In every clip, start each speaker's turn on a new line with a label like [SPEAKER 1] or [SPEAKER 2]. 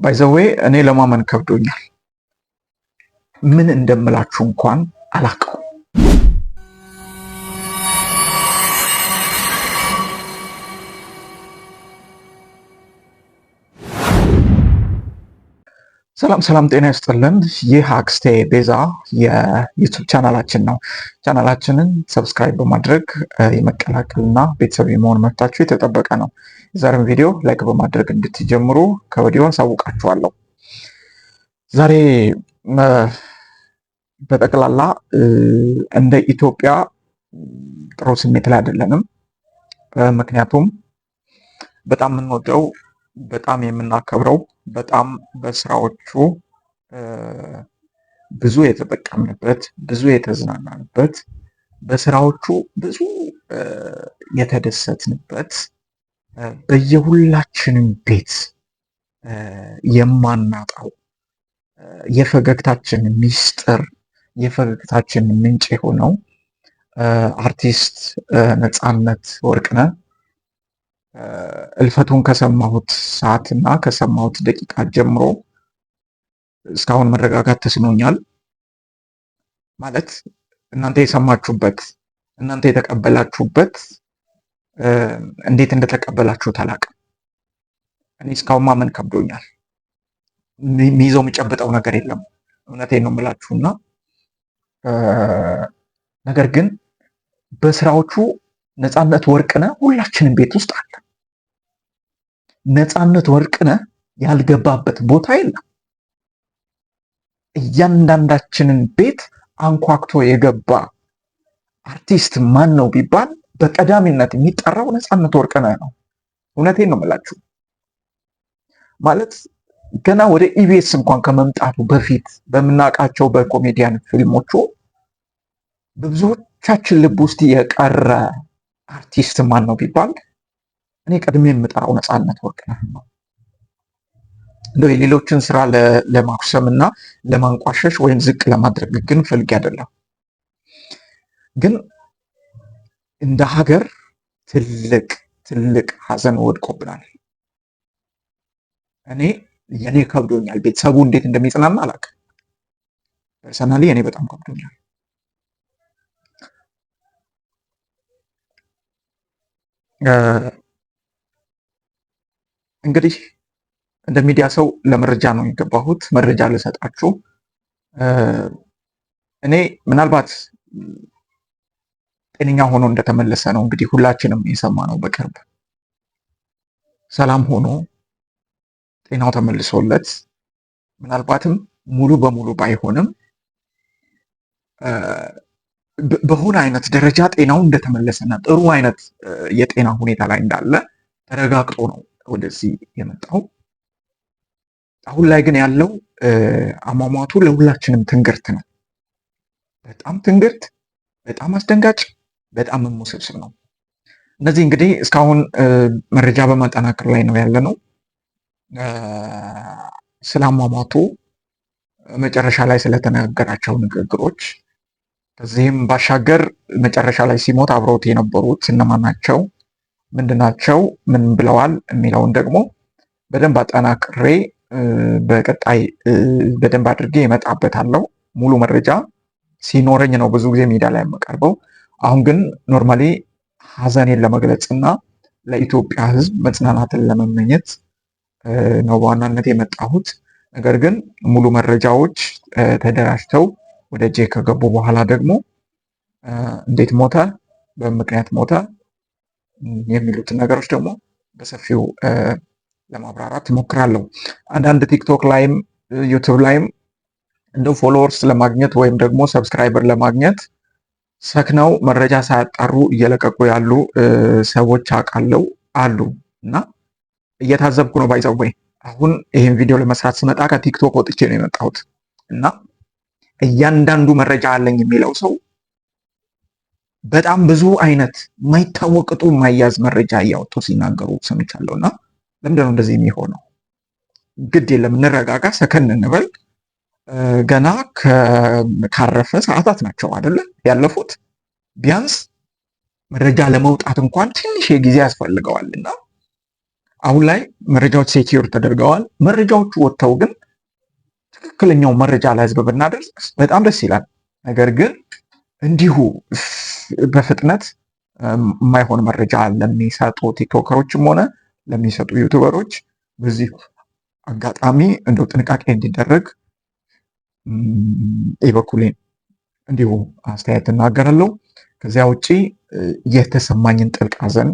[SPEAKER 1] By the way እኔ ለማመን ከብዶኛል። ምን እንደምላችሁ እንኳን አላውቀውም። ሰላም ሰላም፣ ጤና ይስጥልን። ይህ አክስቴ ቤዛ የ YouTube ቻናላችን ነው። ቻናላችንን subscribe በማድረግ የመቀላቀልና ቤተሰብ የመሆን መብታችሁ የተጠበቀ ነው። የዛሬውን ቪዲዮ like በማድረግ እንድትጀምሩ ከወዲሁ አሳውቃችኋለሁ። ዛሬ በጠቅላላ እንደ ኢትዮጵያ ጥሩ ስሜት ላይ አይደለንም። ምክንያቱም በጣም የምንወደው፣ በጣም የምናከብረው፣ በጣም በስራዎቹ ብዙ የተጠቀምንበት፣ ብዙ የተዝናናንበት፣ በስራዎቹ ብዙ የተደሰትንበት፣ በየሁላችንም ቤት የማናጣው የፈገግታችን ሚስጥር፣ የፈገግታችን ምንጭ የሆነው አርቲስት ነፃነት ወርቅነህ እልፈቱን ከሰማሁት ሰዓትና ከሰማሁት ደቂቃ ጀምሮ እስካሁን መረጋጋት ተስኖኛል። ማለት እናንተ የሰማችሁበት፣ እናንተ የተቀበላችሁበት፣ እንዴት እንደተቀበላችሁት አላውቅም። እኔ እስካሁን ማመን ከብዶኛል። የሚይዘው የሚጨብጠው ነገር የለም። እውነቴን ነው የምላችሁና ነገር ግን በስራዎቹ ነፃነት ወርቅነህ ሁላችንም ቤት ውስጥ አለ። ነፃነት ወርቅነህ ያልገባበት ቦታ የለም። እያንዳንዳችንን ቤት አንኳኩቶ የገባ አርቲስት ማን ነው ቢባል በቀዳሚነት የሚጠራው ነፃነት ወርቅነህ ነው። እውነቴን ነው የምላችሁ። ማለት ገና ወደ ኢቢኤስ እንኳን ከመምጣቱ በፊት በምናውቃቸው በኮሜዲያን ፊልሞቹ በብዙዎቻችን ልብ ውስጥ የቀረ አርቲስት ማን ነው ቢባል እኔ ቀድሜ የምጠራው ነፃነት ወርቅነህ ነው። እንደው የሌሎችን ስራ ለማኩሰም እና ለማንቋሸሽ ወይም ዝቅ ለማድረግ ግን ፈልጌ አይደለም። ግን እንደ ሀገር ትልቅ ትልቅ ሀዘን ወድቆብናል። እኔ የኔ ከብዶኛል። ቤተሰቡ እንዴት እንደሚጽናና አላውቅም። Personally እኔ በጣም ከብዶኛል። እንግዲህ እንደ ሚዲያ ሰው ለመረጃ ነው የገባሁት፣ መረጃ ልሰጣችሁ። እኔ ምናልባት ጤነኛ ሆኖ እንደተመለሰ ነው እንግዲህ ሁላችንም የሰማነው። በቅርብ ሰላም ሆኖ ጤናው ተመልሶለት ምናልባትም ሙሉ በሙሉ ባይሆንም በሆነ አይነት ደረጃ ጤናው እንደተመለሰና ጥሩ አይነት የጤና ሁኔታ ላይ እንዳለ ተረጋግጦ ነው ወደዚህ የመጣው። አሁን ላይ ግን ያለው አሟሟቱ ለሁላችንም ትንግርት ነው። በጣም ትንግርት፣ በጣም አስደንጋጭ፣ በጣም ውስብስብ ነው። እነዚህ እንግዲህ እስካሁን መረጃ በማጠናከር ላይ ነው ያለ ነው። ስለ አሟሟቱ መጨረሻ ላይ ስለተናገራቸው ንግግሮች፣ ከዚህም ባሻገር መጨረሻ ላይ ሲሞት አብረውት የነበሩት እነማን ናቸው፣ ምንድናቸው፣ ምን ብለዋል የሚለውን ደግሞ በደንብ አጠናክሬ በቀጣይ በደንብ አድርጌ እመጣበታለሁ። ሙሉ መረጃ ሲኖረኝ ነው ብዙ ጊዜ ሚዲያ ላይ የምቀርበው። አሁን ግን normally ሀዘኔን ለመግለጽ እና ለኢትዮጵያ ሕዝብ መጽናናትን ለመመኘት ነው በዋናነት የመጣሁት። ነገር ግን ሙሉ መረጃዎች ተደራጅተው ወደ እጄ ከገቡ በኋላ ደግሞ እንዴት ሞተ፣ በምክንያት ሞተ የሚሉትን ነገሮች ደግሞ በሰፊው ለማብራራት እሞክራለሁ። አንዳንድ ቲክቶክ ላይም ዩቱብ ላይም እንደው followers ለማግኘት ወይም ደግሞ subscriber ለማግኘት ሰክነው መረጃ ሳያጣሩ እየለቀቁ ያሉ ሰዎች አውቃለሁ አሉ እና እየታዘብኩ ነው። By the way አሁን ይህን ቪዲዮ ለመስራት ስመጣ ከቲክቶክ ወጥቼ ነው የመጣሁት እና እያንዳንዱ መረጃ አለኝ የሚለው ሰው በጣም ብዙ አይነት የማይታወቅጡ የማያዝ መረጃ እያወጡ ሲናገሩ ሰምቻለሁ። እና ለምንድነው እንደዚህ የሚሆነው? ግድ የለም እንረጋጋ፣ ሰከን እንበል። ገና ካረፈ ሰዓታት ናቸው አይደለ ያለፉት። ቢያንስ መረጃ ለመውጣት እንኳን ትንሽ የጊዜ ያስፈልገዋል እና አሁን ላይ መረጃዎች secure ተደርገዋል። መረጃዎቹ ወጥተው ግን ትክክለኛው መረጃ ለህዝብ ብናደርስ በጣም ደስ ይላል። ነገር ግን እንዲሁ በፍጥነት የማይሆን መረጃ ለሚሰጡ ቲክቶከሮችም ሆነ ለሚሰጡ ዩቱበሮች በዚህ አጋጣሚ እንደው ጥንቃቄ እንዲደረግ የበኩሌን እንዲሁ አስተያየት እናገራለሁ። ከዚያ ውጪ የተሰማኝን ጥልቅ ሐዘን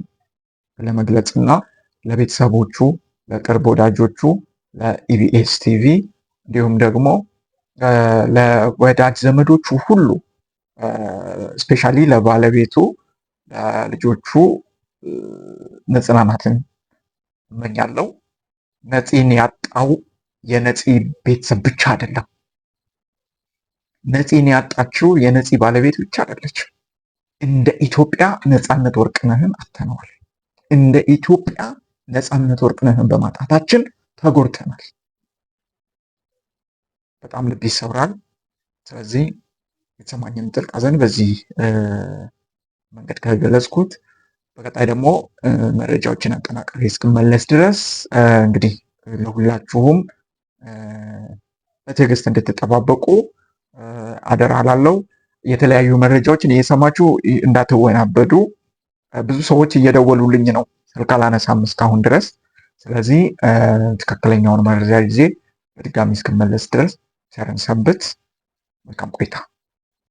[SPEAKER 1] ለመግለጽና ለቤተሰቦቹ፣ ለቅርብ ወዳጆቹ፣ ለኢቢኤስ ቲቪ እንዲሁም ደግሞ ለወዳጅ ዘመዶቹ ሁሉ specially ለባለቤቱ፣ ለልጆቹ መጽናናትን እመኛለሁ። ነፂን ያጣው የነፂ ቤተሰብ ብቻ አይደለም። ነፂን ያጣችው የነፂ ባለቤት ብቻ አይደለች። እንደ ኢትዮጵያ ነፃነት ወርቅነህን አጥተነዋል። እንደ ኢትዮጵያ ነፃነት ወርቅነህን በማጣታችን ተጎድተናል። በጣም ልብ ይሰብራል። ስለዚህ የተሰማኝን ጥልቅ ሐዘን በዚህ መንገድ ከገለጽኩት፣ በቀጣይ ደግሞ መረጃዎችን አጠናቅሬ እስክመለስ ድረስ እንግዲህ ለሁላችሁም በትዕግስት እንድትጠባበቁ አደራ ላለው። የተለያዩ መረጃዎችን እየሰማችሁ እንዳትወናበዱ። ብዙ ሰዎች እየደወሉልኝ ነው፣ ስልክ አላነሳም እስካሁን ድረስ። ስለዚህ ትክክለኛውን መረጃ ጊዜ በድጋሚ እስክመለስ ድረስ ቸር እንሰንብት። መልካም ቆይታ።